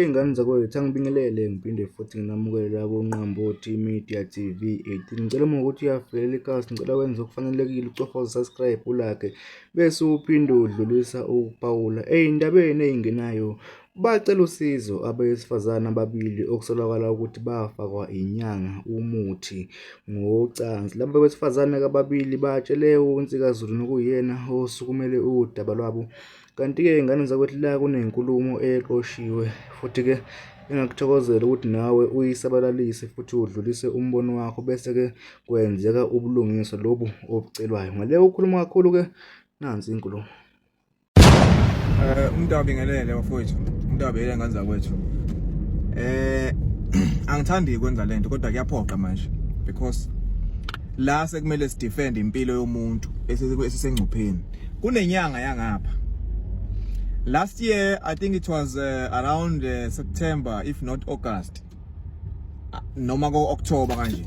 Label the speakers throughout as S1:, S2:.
S1: Iy'ngane zakwethu, angibingelele ngiphinde futhi nginamukele la kuNqambothi Media TV 18. Ngicela uma ukuthi uyavelela ikhasi, ngicela wenze okufanelekile, ucofoze u-subscribe, u-like, bese uphinde udlulisa ukuphawula ey'ndabeni ey'ngenayo. Bacela usizo abesifazane ababili okusolakala ukuthi bafakwa inyanga umuthi ngocansi. Laba besifazane-ke ababili batshele uNsika Zulu nokuyena osukumele udaba lwabo. Kanti-ke iy'ngane zakwethu la kunenkulumo eqoshiwe futhi-ke engakuthokozela ukuthi nawe uyisabalalise futhi udlulise umbono wakho bese-ke kwenzeka ubulungiswa lobu obucelwayo. Ngale ukhuluma kakhulu-ke nansi inkulumo.
S2: Umuntu abingelele bafowethu, umuntu abingelele ngane zakwethu. Angithandi ukwenza lento kodwa kuyaphoqa manje because la sekumele sidefend impilo yomuntu esisengcupheni. Kunenyanga yangapha. Last year I think it was around September if not August noma ko October kanje.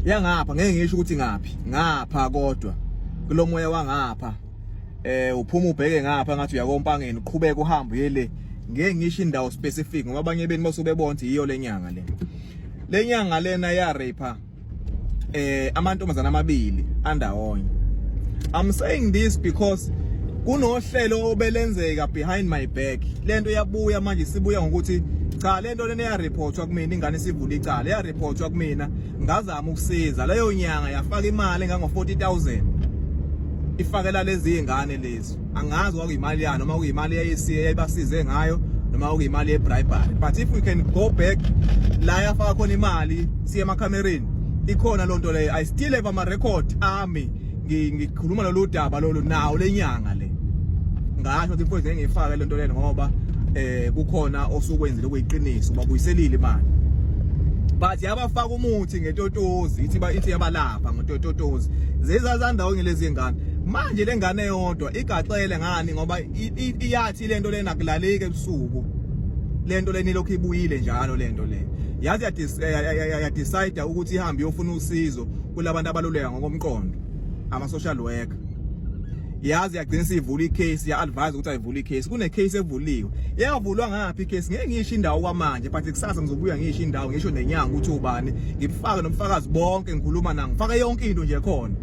S2: Yangapha ngeke ngisho ukuthi ngaphi, ngapha kodwa kulomoya wangapha uphuma ubheke ngapha ngathi uyakompangeni uqhubeka uhambe uye le. Ngeke ngisho indawo specific ngoba abanye beni basuke bebona ukuthi yiyo lenyanga le. Lenyanga lena ya rape amantombazana amabili andawonye. I'm saying this because kunohlelo obelenzeka behind my back. Lento yabuya manje sibuya ngokuthi cha, lento lena yareportwa kumina, ingane isivula icala, yareportwa kumina, ngazama ukusiza leyo nyanga, yafaka imali engango 40,000 ifakela lezi ingane lezi. Angazi kwakuyimali yani noma kuyimali yayisiye yayibasize ngayo noma kuyimali ye-bribery, but if we can go back la yafaka khona imali, siye emakhamereni, ikhona loo nto leyo. I still have ama-record ami ngikhuluma lolu daba lolu nawo lenyanga le. Ngasho ukuthi mfowethu, ngeke ngiyifake lento lena ngoba kukhona osukwenzile okuyiqiniso, babuyiselile imali, but yabafaka umuthi ngetotozi, ithi ba ithi yabalapha ngetotozi zezazandawonye lezi ngane. Manje le ngane eyodwa igaxele ngani? Ngoba iyathi lento lena kulaleki ebusuku, lento leni lokhu ibuyile njalo. Lento le yazi ya decide ukuthi ihambe iyofuna usizo kulabantu abaluleka ngokomqondo, ama social worker. Yazi yagcina sivula icase, ya advise ukuthi ayivule icase. Kune case evuliwe, yavulwa ngaphi icase ngeke ngisho indawo kwamanje, but kusasa ngizobuya ngisho indawo, ngisho nenyanga ukuthi ubani, ngifake nomfakazi bonke, ngikhuluma na ngifake yonke into nje khona.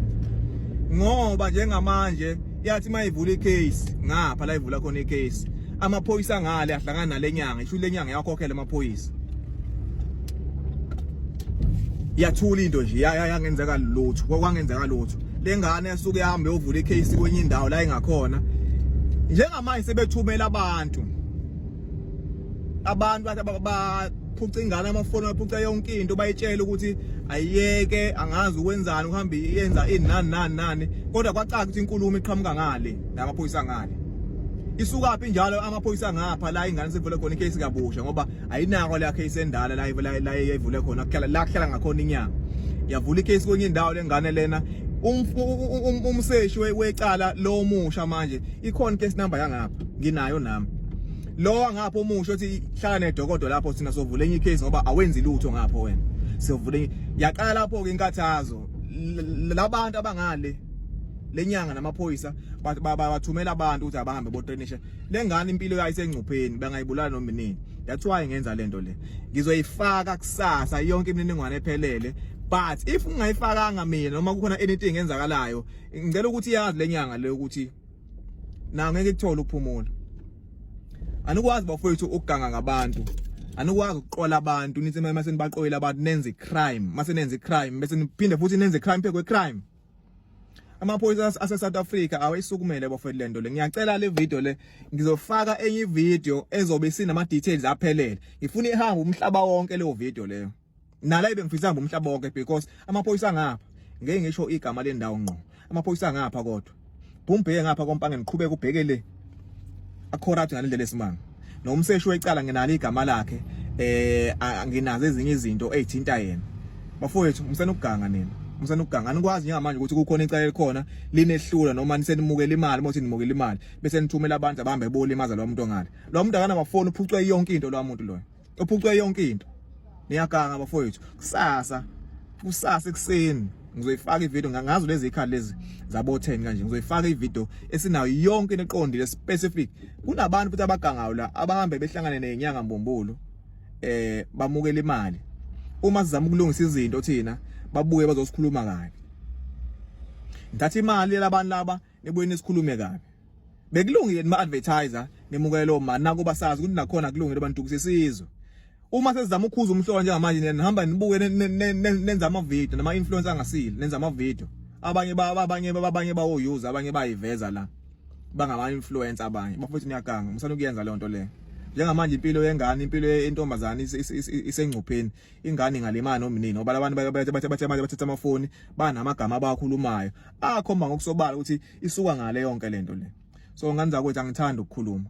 S2: Ngoba njengamanje yathi mayivula icase ngapha la ivula khona icase, amaphoyisa ngale ahlangana nalenyanga, isho lenyanga yakhokhela amaphoyisa. Yathula into nje, yangenzeka lutho, kwangenzeka lutho. Lengane yasuke yahambe yovula icase kwenye indawo la ingakhona. Njengamanje sebethumela abantu bathi baphuca ingane amafoni, baphuca yonke into, bayitshela ukuthi ayiyeke, angazi ukwenzani, uhambe yenza ini, nani nani nani, kodwa kwacaca ukuthi inkulumo iqhamuka ngale namaphoyisa ngale. Isukaphi njalo amaphoyisa ngapha la ingane sivule khona icase kabusha, ngoba ayinako la case endala la yayivule khona, kuhlala la kuhlala ngakhona inyanga. Yavula icase kwenye indawo lengane lena, umseshi wecala lo musha manje ikhona case number yangapha, nginayo nami. Lo ngapha omusha othi hlala nedokodo lapho, thina sovula enye icase ngoba awenzi lutho ngapho wena, siyovula enye. Yaqala lapho ke inkathazo. Labantu abangale lenyanga namaphoyisa bathumela abantu ukuthi abahambe botrainisha lengane, impilo yayo isengcupheni, bangayibulala noma nini. That's why ngenza lento le. Ngizoyifaka kusasa yonke imininingwane ephelele, but if ngingayifakanga mina noma kukhona anything enzakalayo, ngicela ukuthi yazi lenyanga le ukuthi na ngeke kuthole ukuphumula. Anikwazi bafowethu ukuganga ngabantu, anikwazi ukuqola abantu, nithi mase nibaqoyela abantu nenze crime, mase nenze crime bese niphinde futhi nenze crime phe kwe crime. Amaphoyisa ase South Africa awayisukumele bafowethu lento le. Ngiyacela, le video le, ngizofaka enye video ezobe isinama details aphelele. Ngifuna ihambe umhlaba wonke leyo video leyo, nala ibe ngifisa ihambe umhlaba wonke because amaphoyisa ngapha, ngeke ngisho igama lendawo ngqo, amaphoyisa ngapha kodwa bumbheke ngapha kompangeni, qhubeka ubheke le, acorrupt ngalendlela esimanga. Nomseshi wecala nginalo igama lakhe, nginazo ezinye izinto ezithinta yena. Bafowethu, umsena ukuganga nina, umsena ukuganga. Anikwazi njengamanje ukuthi kukhona icala elikhona linehlula noma nisenimukela imali, mothi nimukela imali bese nithumela abantu abahambe bolimaza lo muntu ongale. Lo muntu akanamafoni, uphucwe yonke into lo muntu loyo, uphucwe yonke into. Niyaganga bafowethu. Kusasa, kusasa ekuseni. Ngizoyifaka ivideo ngazo lezi ikhathi lezi zabo 10 kanje, ngizoyifaka ivideo esinayo yonke into eqondile specific. Kunabantu futhi abagangayo la abahambe behlangane nezinyanga mbumbulu bamukela imali. Uma sizama ukulungisa izinto thina babuye bazosikhuluma kabi. Ngithatha imali labantu laba nibuye nisikhulume kabi. Bekulungile nima advertiser nimukele lo mali nakuba sazi ukuthi nakhona kulungile abantu kusisizwe. Uma sesizama ukukhuza umhlola njengamanje nihamba nibuke nenza ama video nama influencer angasile nenza ama video. Abanye abanye abanye bawo use abanye bayiveza la. Bangama influencer abanye. Bafethu niyaganga, musana ukuyenza leyo nto leyo. Njengamanje impilo yengane, impilo yentombazane isengcupheni. Ingane ingalimala noma nini ngoba labantu bathe bathe bathatha amafoni banamagama abakhulumayo akhomba ngokusobala ukuthi isuka ngale yonke lento le. So ngane zakwethu angithandi ukukhuluma.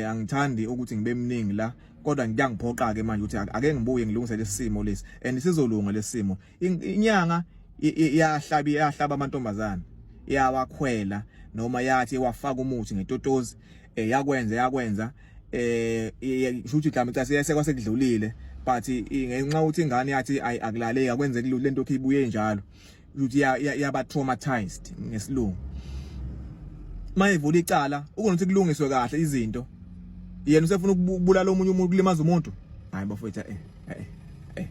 S2: Angithandi ukuthi ngibe mningi la kodwa ngiyangiphoqa ke manje ukuthi ake ngibuye ngilungise lesimo lesi and sizolunga lesimo. Inyanga iyahlaba iyahlaba amantombazana iyawakhwela noma yathi wafaka umuthi ngetotozi yakwenza yakwenza shuthi mhlawumbe cha sekwase kudlulile but ngenxa ukuthi ingane yathi ayi akulaleki akwenzeki lutho lento ibuye njalo ukuthi yaba traumatized ngesilungu. Mayivula icala ukunothi kulungiswe kahle izinto, yena usefuna ukubulala omunye umuntu, kulimaza umuntu. Hayi bafowethu, eh eh eh.